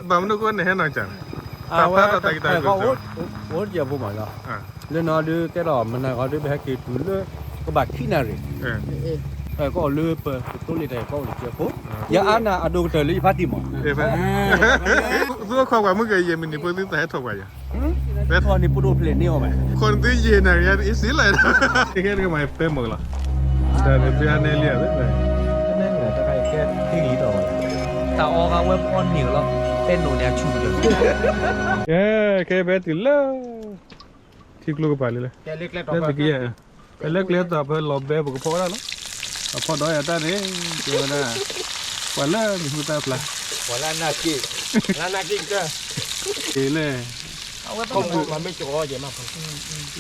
ဘၣ်မနုၤဃိန့ၣ်ဟဲနီၤကၢ်, တၢ်ဖးထီၣ်တၢ်ကံၢ်တၢ်ဂီၤ, အိၣ်တယၢၢ်ဖိမးလီၤ, လၢနီၤဒုးကဲထီၣ်မနၤဂီၤဒုး ပဟဲက့ၤတုၤလၢ ကဘၣ်ခံနၣ်ရံၣ်, ကီၢ်လၢပကသိလ့ၣ်တၢ်ကီအိၣ်တကဲဖိ, ယအါနၢ်အဒိၣ်ကတၢၢ်လၢယဖါတံၢ်မး, သုအိၣ်ခိးပှၤမုၢ်ကယဲၢ်မံးနံးဖိသုသးဟဲထီၣ်ပှၤယၤ, ခိးန့ၣ်သုယဲၢ်နၣ်ရံၣ် easy လီၤ, ကဲတကမၤပဲမုာ်လီၤ, တၢ်န့ၣ်ပျါန့ၢ်လံဧါ, တၢ်အီၣ်ဂၤဝဲပအီၣ်န့ၢ်လီၤ, ပဲနိၣ်န့ၣ်အဆူၣ်ဒီး, ကဲဖဲတုၤလၢ ထံကျိကပၤလံလဲၣ်, လၢတကယဲၢ်, ဖဲလၢကျဲသးဖဲလီၤဘဲပကဖီဒၣ်လီၤ, အဖီဒီးယၤတၢ်န့ၣ်, ကဲဝဲဒၣ်, ပှၤလၢနဟူသၣ်ဖျါ, ပှၤလၢနၢ်က့ၣ်, လၢနၢ်က့ၣ်ကတၢၢ်, က့ၤလဲၣ်,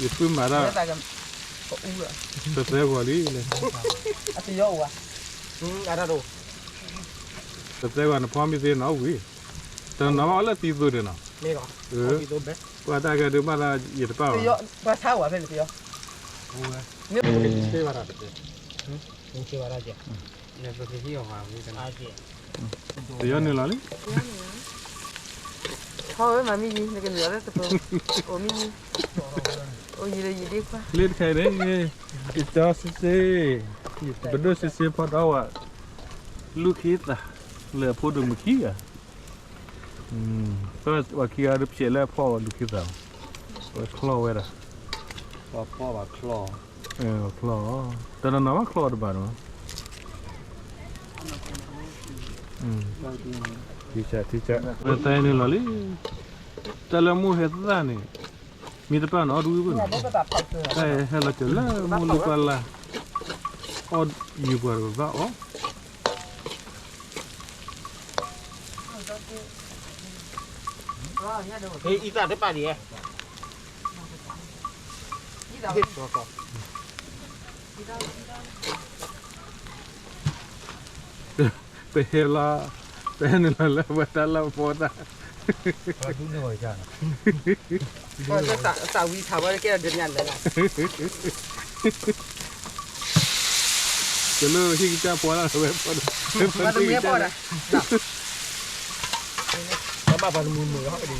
ယပုၢ်မၤတၢ်, ပသဲဂီၤလံလဲၣ်, ပသဲဂီၤနဖီမ့ၢ်သ့နီၤဝံၤ, တနီၤဘၣ်လၢသံသိန့ၣ်နီၤ, ပှၤတၢ်ကဲဒုးဘၣ်လၢယတပၣ်ဘၣ်, ပှၤဆါဝဲဖဲန့ၣ်, ပယီၤနုာ်လီၤလံ, ဟီဝဲမၤမံယံၤ နကနုာ်လီၤလၢတပၢၤ, အိၣ်မံယံၤ, အိၣ်ယံၤလၢယံၤဒ့ခွါ, လၢတခါအံၤန့ၣ်, ယကၠီစ့စ့, ယပဒိၣ်စ့စ့ဖီဒီးဝဲ, လူၢ်ခ့သၣ်, လၢအဖိဒိၣ်မုၢ်ခံဂၤ ပှၤခံဂၤဒုးဖျဲးလၢအဖီၣ်လူၢ်ခ့သၣ်, ပှၤချီဝဲဒၣ်, ပှၤဖီၣ်ဘၣ်ချီ, ချီ, တနီၤနီၤဘၣ်ချီတဘၣ်နီၤ, ထံဆးထံဆး, ပသဲန့ၣ်လီၤလံ, တၢ်လၢမိၢ်ဟဲသၣ်န့ၣ်, မ့ၢ်တပၣ်နီၤအီၣ်တဝံၤဘၣ်နီၤ, တၢ်ဟဲလီၤစၢၤလၢမိၢ်လူၢ်ပၢ်လၢ်, အီၣ်ယုာ်ပှၤတဘၣ်အီၣ် ဟ့ၣ်အံသၣ်တပာ်ဒံးဧါ, ပဟဲလီၤ, ပဟဲနုာ်လီၤလၢပှၤတၢ်လၢပဖီတၢ်, သးဝံသးဝဲကဲဒီးဒုးညါလဲၣ်လီၤ, ကလိၣ်ဟံၣ်ကစၢ်ဖီတၢ်ဝဲဖီ, ပှၤတမံၤဖီတၢ်, ပဘၣ်ပှၤတမံၤမုာ်လီၤ,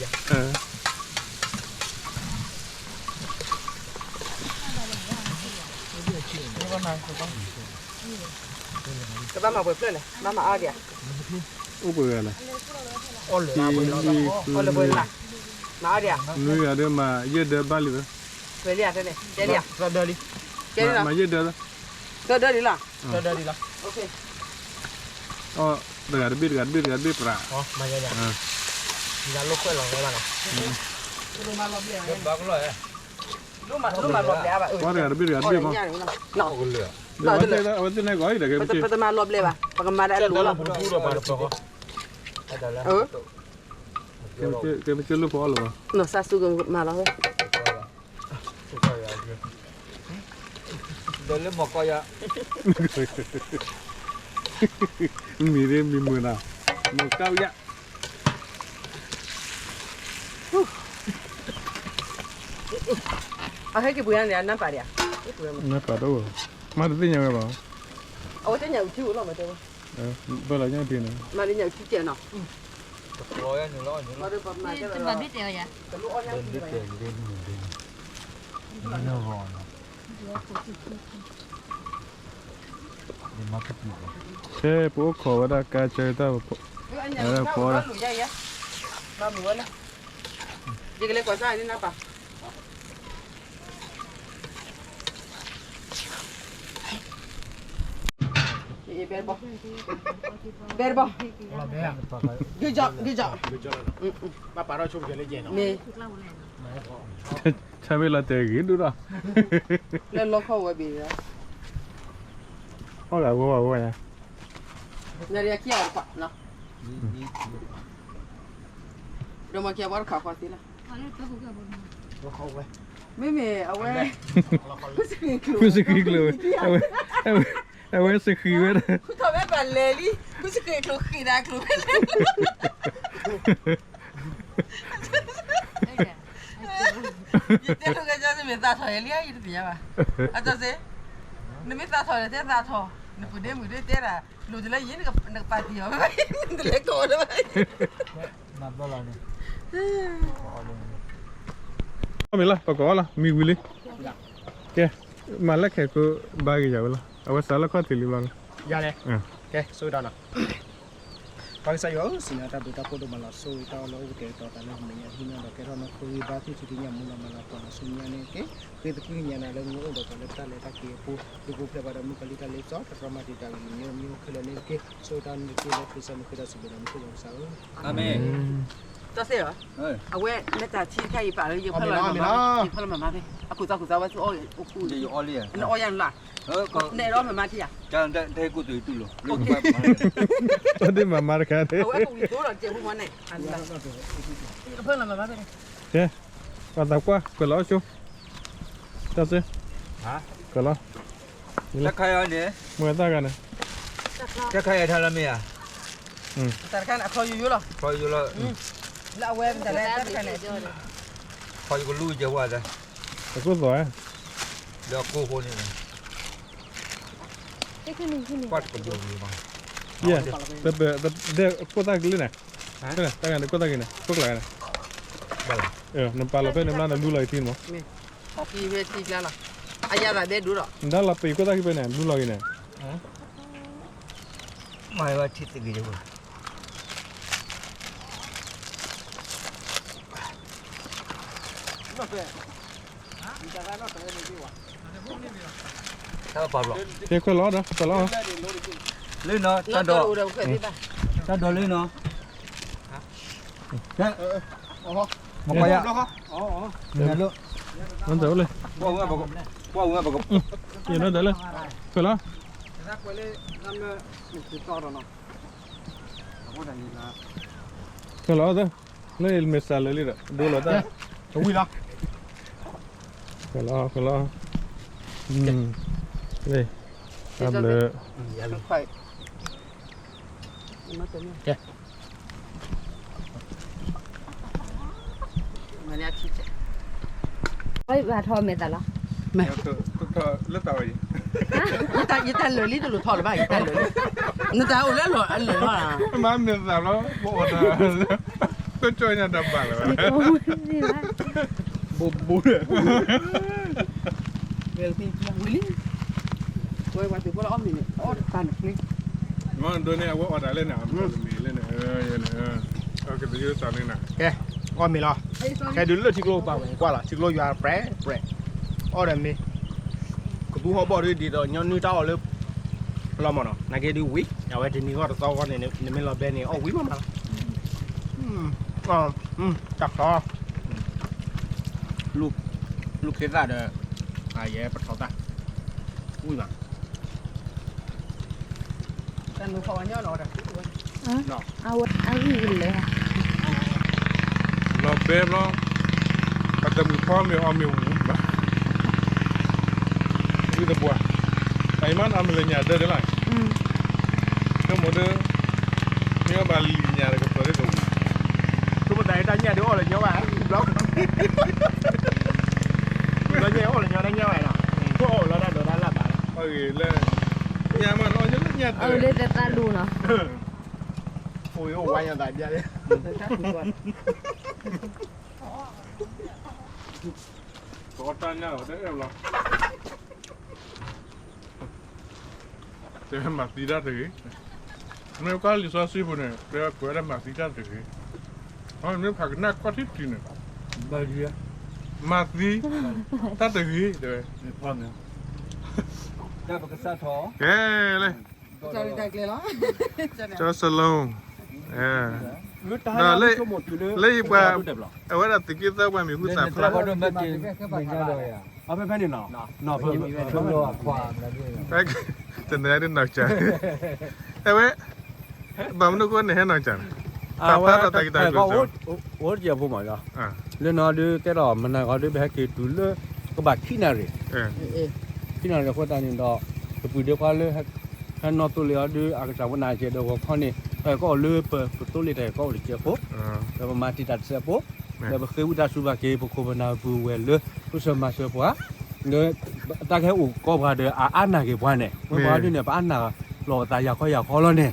ကဘၣ်မၤပှဲၤဖျၢၣ်လဲၣ်, ဘၣ်မၤအါဒံးဧါ, အိၣ်ပှဲၤဂၤလဲၣ်, အီၣ်လၢပှဲၤလၢ, မၤအါဒံးဧါ, နွံဂၤဒီးမၤယဲၢ်ဒၢဘၣ်လံဝဲ, ဝဲလံဧါ, တဲလံဧါ, သၢဒၢလံ, ကဲလံလီၤ, မၤယဲၢ်ဒၢလီၤ, သၢဒၢလံလီၤ, သၢဒၢလံလီၤ, အီၣ်တဂၤတဘ့ၣ် တဂၤတဘ့ၣ် တဂၤတဘ့ၣ်ပြး, ယၤလိာ်ကွဲလီၤဝဲဘၣ်လီၤ, ဘၣ်ကလီၤ, ပှၤတဂၤတဘ့ၣ် တဂၤတဘ့ၣ်မး, အဝဲသ့ၣ်န့ၣ်ဂီၤအံၤဒီး ပတမၤလီၤဘျဲးဘၣ်, ပကမၤဒၣ်လိၤလီၤ, ကဲပကၢလိၣ်ဖီအီၣ်လၢၤဘၣ်, နီၢ်စၢ်စူကမၤလီၤဝဲ, ဒီးလၢမီၢ်ကီယၤ, မံၤဒ်မံၤမုာ်နီၤ, မီၢ်ကီယၤ, အဟဲက့ၤပှ့ၤန့ၣ် အနၢ်ပာ်ဒံးဧါ, နၢ်ပာ်တအိၣ်, မၤတသ့ၣ်ညါဝဲဘၣ်, အဝဲသ့ၣ်ညါအုၣ်ထံအိၣ်လီၤမးတဲဝဲ, ဘၣ်လီၤညါတ့ၢ်န့ၣ်, မၤလၢညါအုၣ်ထံကဲနီၤ, တမၤဘ့ၣ်တဲအီၤယၤ, ဖဲပအိၣ်ခိးဝဲဒၣ်ကါဆၢတၢ်, ဝဲဒၣ်ဖီဒၣ်, ယကလဲၤကွၢ်စၢ်န့ၣ်နၢ်ပၢ်, ဘဲတဘီ, ဘဲတဘီ, good job, good job, မ့ၢ် ဆၢဝ့ၢ်လီၤတဲာ်ဂ့ၤဒိၣ်ဒီး, လၢလီခီဝဲဘ့ၣ်, အီၣ်ဂၤဝဲဝဲဝဲ, နရခံအီၤတခွးနီၤ, ဒီးမၤကဲဘီတခါဃီသ့လီၤ, မ့မ့ၢ်အဝဲ, ဖုစဃံကျိၤ, အဝဲစဃံဝဲဒၣ်, ဃုထီၣ်ဝဲဘၣ်လဲၤလံ, ဖုစဃံကျိၤဃ့ဒၣ်ကျိၤဖဲလဲၣ် ယတဲလိာ်ကဲကၠီမ့ၢ်သးထီၣ်ယၤလံ ယတသ့ၣ်ညါဘၣ်, အတၢ်စ့, နမ့ၢ်သးထီၣ်ဒီးတဲသးထီၣ်, နပုၢ်ဒ့မုၣ်ဒ့တဲဒၣ်, လိၣ်တလၢယံၤ နကပာ်တံၢ်အီၤဝဲဘၣ်, နတလဲၤကိးအီၤလၢၤဘၣ်, အီၣ်မ့ၤလီၤ ပကအီၣ်လီၤ မံဝံၤလံ. ကဲ, မၤလၢခဲကိးဘါက့ၤယၤဝဲလီၤ. အဝဲစးလၢခီၣ်ထံးလံဘျီန့ၣ်. ယၤန့ၣ်, ကဲ, ဆိၣ်ဂ့ၤတၢ်နီၤ. ပၢ်ကစၢ်ယွၤဧၢ, စံးနၤတၢ်ဘျုးတၢ်ဖှိၣ်ဒိၣ်မးလီၤ. ဆိၣ်ဂ့ၤတၢ်အီၣ်လၢအိၣ်ကတဲာ်ကတီၤသးလၢမဲာ်ညါဟံးန့ၢ်ဒီးကဲထီၣ်နီၢ်ခိဂံၢ်ဘါ သွံၣ်ထူၣ်ထူၣ်ကံညၣ်မူလီၤမၢ်လီၤပှီၢ်လီၤဆူညါန့ၣ်တက့ၢ်. ဃ့သကွံၢ်ကညးနၤလၢမူအိၣ်ဒီးပှၤလၢပတၢ်လဲၤတၢ်က့ၤအဃိ, ဒုးပူၤဖျဲးဘၣ်ဒီးမုၣ်ကီၤလံၢ်တၢ်လ့ပစီ တၢ်တြီမၤတံာ်တာ်ကလုာ်မ့ၢ်အိၣ်မ့ၢ်အိၣ်ခဲလၢာ်န့ၣ်တက့ၢ်. ဆိၣ်ဂ့ၤတၢ်န့ၣ်တက့ၢ်လၢခရံာ်ကစၢ်မံၤဃ့ဒီးစံးဘျုးနၤ မူခိၣ်ယွၤကစၢ်ဧၢ, အၤမ့ၣ်. တၢ်စ့ၢ်ဧၢ, အဝဲမ့ၢ်တၢ်ထံတခါအံၤပာ်လၢယဖီၣ်လီၤမၤမၤ, ယဖီၣ်လီၤမၤမၤဖဲ အခိၣ်သီခိၣ်သီဝဲသူအီၣ်အခိၣ်, နအီၣ်ယၤနလၢ်, နဲၣ်ဒီးမၤမၤထံယၤ, တၢ်ဟဲကူၣ်တတူၢ်လိာ်, တၢ်ဒ်မၤမၤတခါန့ၣ်, အဝဲကဝံၤသိဒီးတကဲးဖိမၤန့ၣ်, ယကဖီၣ်လီၤမၤမၤဖဲန့ၣ်, ကဲ, ပှၤသးကွၢ် ကွဲးလီၤအီၣ်ဆိ, တၢ်စ့ၢ်, ကွဲးလီၤ, တၢ်ခါအံၤန့ၣ်, မ့ၢ်တၢ်ဂၤန့ၣ်, တၢ်ခါအံၤထါလၢမ့ၢ်ဧါ, တၢ်တခါန့ၣ် အခီယိယိလီၤ, အခီယိလီၤ, လၢအဝဲမ့ၢ်တၢ်လဲၣ်တၢ်တခါန့ၣ်, ခီယိကလူကဲဝဲဒၣ်, အကိၢ်သီဧါ, လၢအကိၢ်ဃိန့ၣ်, ကွၢ်တကဒိၣ်န့ၣ်ဘၣ်, ယဲ, တၢ်ကိၢ်သီကလုၢ်န့ၣ်, တၢ်ဂၤန့ၣ်ကိၢ်သီကလုၢ်န့ၣ် ကိၢ်ကျါန့ၣ်, နပာ်လီၤဖဲန့ၣ်ဘျီနလူလီၤအံၤထံန့ၣ်မး, ထံဖဲထံကျါလီၤ, အယၤသးဘဲဒိၣ်ဒီး နတၢ်လီၤပံာ်ကိၢ်သီကလုၢ်ဖဲန့ၣ် လူလီၤအံၤန့ၣ်, မၤဝဲထံသဂ့ၤယဝဲ တၢ်ပာ်ဘျီ, ကဲခွဲးလီၤဒီး ခွဲးလီၤ, လၢနီၤ တၢ်ဒိး, တၢ်ဒိးလၢနီၤ, မကွၢ်ယၤ, မ့ၢ်တၢ်အိၣ်လၢ, ကွၢ်ဝဲ, ယနီၤတၢ်လၢ, ခွဲးလီၤ, ခွဲးလီၤ, လၢယမ့ၢ်စးလၢာ်လံဒီး ဒိလီၤတၢ်, ဝံၤလီၤ, ခွဲးလီၤ, ခွဲးလီၤ, လၢ, တၢ်ဘျုး, ကဲ, ဘၣ်ထီၣ်မဲာ်သးလီၤ, လၢတၢ်ဝဲ, ယတၢ်လၢာ်လံတလိၣ်ထီၣ်လၢၤဘၣ် ယတၢ်လၢာ်လံ, နတၢ်အိၣ်လၢအလၢာ်လီၤ, မ့ၢ်မဲာ်သးလီၤ ပအိၣ်တၢ်, ကၠီညါတၢ်ဘၣ်လၢၤဘၣ်, ဘိဘိ, ဝဲ, ဝဲပှၤသုးဖိလၢအီၣ်မ့ၤန့ၣ် အီၣ်တၢ်န့ၣ်ချ့, မ့ၢ်ဒိးန့ၢ်အဝဲအီၣ်တၢ်လဲၣ်န့ၣ် မ့ၢ်လၢန့ၣ်, ကသ့ၣ်သးန့ၣ်နၤ, ကဲ, အီၣ်မ့ၤလီၤ, ခဲဒုးလၢထံကျိပာ်ဝဲကွၢ်လီၤ ထံကျိယွၤပြဲးပြဲး, အီၣ်ဒီးမ့ၤ, ကဘူၣ်ဟီၣ်ဘီၣ်ဒ်ဒ်သိးညီနုၢ်တၢ်အီၣ်လၢ လီၤမးနီၤ နာ်က့ဒုးဝံၤ အဝဲတနံၤဂီၢ်တသီဂီၢ်န့ၣ် နမ့ၢ်လီၤဘဲန့ၣ် အီၣ်ဝံၤမးမးလီၤ, တၢ်ချီ လူၢ်ခ့သၣ်ဒီး ယဲပထီသၣ် ဝံၤမး တၢ်နုၤဖီၣ်ဝဲညီနီၤ အဝဲအဂံၢ်ကလဲၤ လီၤဘဲဘျီ ပတမုာ်ဖီမ့ၢ်အီၣ်မ့ၢ်ဝံၤဘၣ် ဝံၤတပှၢ် အအံၤမ့ၢ်အီၣ်မ့ၢ်လၢညါဒၢဒၢလီၤ ဆိကမိၣ်ဒၢ မ့ၢ်အီၣ်ဘၣ်လံညါတကပၤဒၢတဝံၤ ဆိကမိၣ်သးတၢ်ညၣ်ဒုးအီၣ်လၢညီဘၣ် ဘျီ ဘျီညါအီၣ်လၢညီတၢ်ညၣ်ဘၣ်နီၤ အီၣ်ဂ့ၤလၢ ညါမ့ၢ်အီၣ်လၢညါတၢ် အဝဲလၢတၢ်လူၤနီၤ အိၣ်ဝဲညါသးဘျါလၢ တၢ်ညၣ်လီၤတၢ်အဲၣ်လီၤ တဲမၤသံတၢ်တဂ့ၤ, မ့ၢ်ကွၢ်လံာ်စီဆှံပူၤန့ၣ် တဲကွဲးဒၣ်မၤသံတၢ်တဂ့ၤ, မ့ၢ်ဖးကနၣ်ကွၢ်ထံထံန့ၣ် မၤသံတၢ်တဂ့ၤ, တဲဝဲ, တၢ်ပကစၢ်ထီၣ်, ကဲလၢ, ကၠီစလိၣ်, လၢယပှၤ, အဝဲဒၣ်သုးက့သၢပှၤမံၤဟူသၣ်ဖျါ ဖဲဖဲန့ၣ်နီၤ, တနၤဒ်နီၢ်ကၠး, အဝဲ, ဘၣ်မနုၤဃိန့ၣ်ဟဲနီၢ်ကၠးန့ၣ်, ပာ်ဖျါထီၣ်တၢ်ဂ့ၢ်တၢ်ကျိၤစၢၤ, အိၣ်တကဲဖိမး, လၢနီၤဒုးကဲထီၣ်မနၤဂီၤဒုးပဟဲက့ၤတုၤလၢ, ကဘၣ်ခံနၣ်ရံၣ်, ခံနၣ်ရံၣ်အဃိသတးန့ၣ်ဒီး, တပှံၤဒုးခွါလၢ, ဟဲနီၣ်သိလ့ၣ်အီၤဒုး အကစၢ်ဝဲနၤကဲဒီးဂီၤခီန့ၣ်, ကအိၣ်လၢပသိလ့ၣ်တၢ်ကီအိၣ်တကဲဖိ, ဒီးပမၤတံာ်တာ်တစဲးဖိ, ဒီးပဃ့ဝံသးစူၤဘၣ်က့ၤ ပခိၣ်ပနၢ်ပပုၢ်ဝဲၢ်လၢ, ကစၢၢ်မၤစၢၤပှၤ, တၢ်ကဟဲအိၣ်ကီပှၤဒီးအအါနာ်က့ၤပှၤန့ၣ်, မ့ၢ်ပှၤဒ်န့ၣ် ပအါနာ်, လီၤပသးယၤခီယၤခီလီၤန့ၣ်,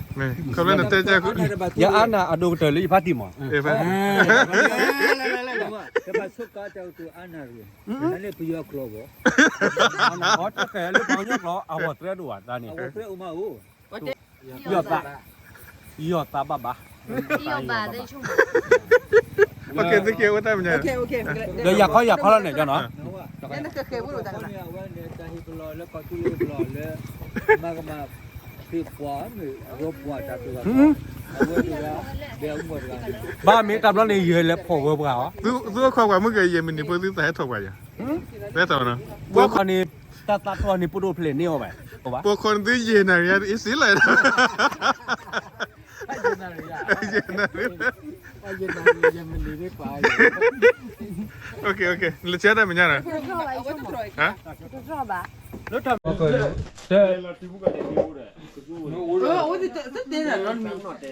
ယအါနၢ်အဒိၣ်ကတၢၢ်လၢယဖါတံၢ်မး, တဘၣ်ဆိကါတၢ်ကတိၤအါနၢ်ရံၣ်, နန့ၣ်ပယီၤကျိာ်ဘၣ်, အီတၢ်ခဲလၢပှၤကညီကျိာ် အဂီၢ်သရဲဒိၣ်ဘၣ်တၢ်န့ၣ်, အဂီၢ်သရဲအိၣ်မးအိၣ်, ယီၢ်သး, ယီၢ်သးဘၣ်ဘၣ်, ယီၢ်သး, ဒီးယၤခီယၤခီလီၤန့ၣ်, ကန့ၣ်, ဘၣ်မ့ၢ်တၢ်ဘျီန့ၣ် ယလဲၤဖီၣ်ဝဲပှၤအီၤ, သုအိၣ်ခိးပှၤမုၢ်ကယဲၢ်မံးနံးဖိသုသးဟဲထီၣ်ပှၤယၤ, ဟဲထီၣ်, ပှၤခီန့ၣ်, တၢ်သးထီၣ်န့ၣ် ပဒိၣ်ဖျဲးန့ၢ်အီၤဘၣ်, ပှၤခီန့ၣ်သုယဲၢ်နၣ်ရံၣ်အံၤစံးလဲၣ်, ယဲၢ်နၣ်ရံၣ်, လၢဆဲတၢ်မဲာ်ညါဒီ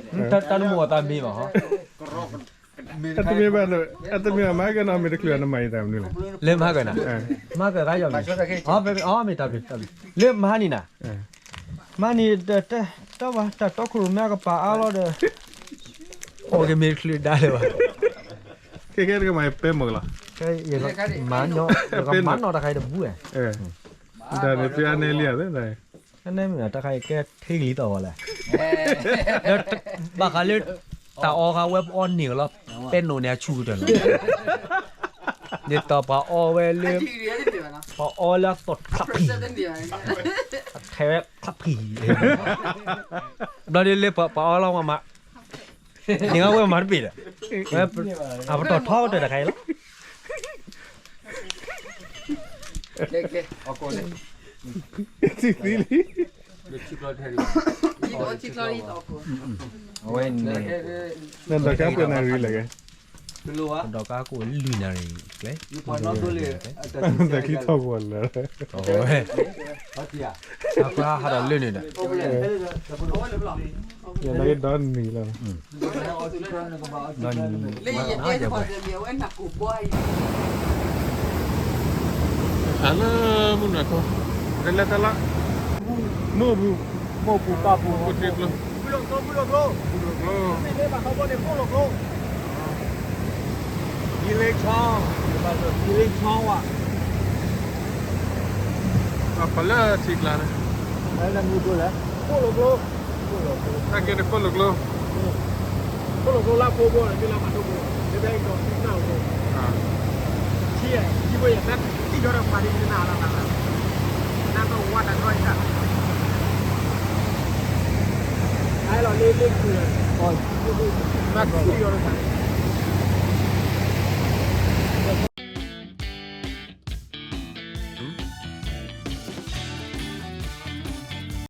း, တၢ်တမ့ၢ်အသးမ့ၢ်ဘၣ်, အတမ့ၢ်အမၤကဲနီၤ မ့ၢ်တချုးအနမၤအံၤတၢ်မနုၤလဲၣ်, လၢမၤကဲနီၤ, မၤကဲဂါယီၤမ့ၢ်, အမ့ၢ်တၢ်ဖံး, လၢမၤန့ၣ်နၤ, မၤန့ၣ်, တၢ်ဘၣ်တၢ်တီခိၣ်ရိၣ်မဲအကပၤအါလီၤဒီး, အိၣ်က့ၤမ့ၢ်တချုးဒါလၢၤဘၣ်, ခဲကဲတကမၤပဲမုာ်လီၤ, မၤနီၢ်တခါအံၤတဘူၣ်, တၢ်န့ၣ်သုအါန့ၢ်လံဧါ, အါန့ၢ်မ့ၢ်တခါအံၤကဲထံဂလံၤသီၣ်ဂီၤလဲၣ်, ဘၣ်ဃးလၢ, တၢ်အီခါဝဲပအီန့ၢ်အီၤလီၤ, ပဲနိၣ်န့ၣ်အဆူၣ်ကတၢၢ်လီၤ, ဒ်သိးပှၤအီဝဲလၢ, ပှၤအီလၢအသီၣ်ချးဖံး, အထဲဝဲချးဖံး, ဘျီဒ်လၢပှၤအီလီၤမးမး, န့ၣ်ဝဲမၤတဘ့ၣ်ဒီး, အပတီၢ်ထီကတၢၢ်တခါအံၤလီၤ, သံလံ, အဝဲန့ၣ်, နဒီးကါပှဲၤနၣ်ရံၣ်လဲၣ်, ဒီးကါကိၣ်လွံၢ်နၣ်ရံၣ်ကျဲ, တၢ်ခံထီၣ်ပှဲၤလၢ, အဝဲ, အကျါဟးဒီးလၢန့ၣ်ဒီး, ယနာ်က့ဒီနံၤလီၤ, ဒီနံၤ, ဟးလၢမုၢ်နၤခီ, တလဲၤတလီၤ, မိၢ်ပူၤပၢ်ပူၤ, မ့ၢ်လၢဘၣ်ခီဘီန့ၣ် ပိၣ်လိာ်ကျိ, ယလ့ချီ, ယလ့ချီဝဲ, ပှၤလၢထံကျါန့ၣ်, ပိၣ်လိာ်ကျိ, တၢ်ကဲန့ၣ်ပိၣ်လိာ်ကျိ, ပိၣ်လိာ်ကျိလၢဖိဘိန့ၣ် မ့ၢ်လၢမၤဒိဖိ, မ့ၢ်ဘၣ်အံၤဒီးသံကနၣ်အိၣ်, ထံ, ထံဖိယသးတံၢ်ဒီးပှၤဒ်နနၢ်လီၤနၤ, နၢ်တဝါတၢ်နီၢ်အံၤတၢ်, အလီၤလ့လ့ခုၣ်, မၤခုၣ်ယီၤတၢ်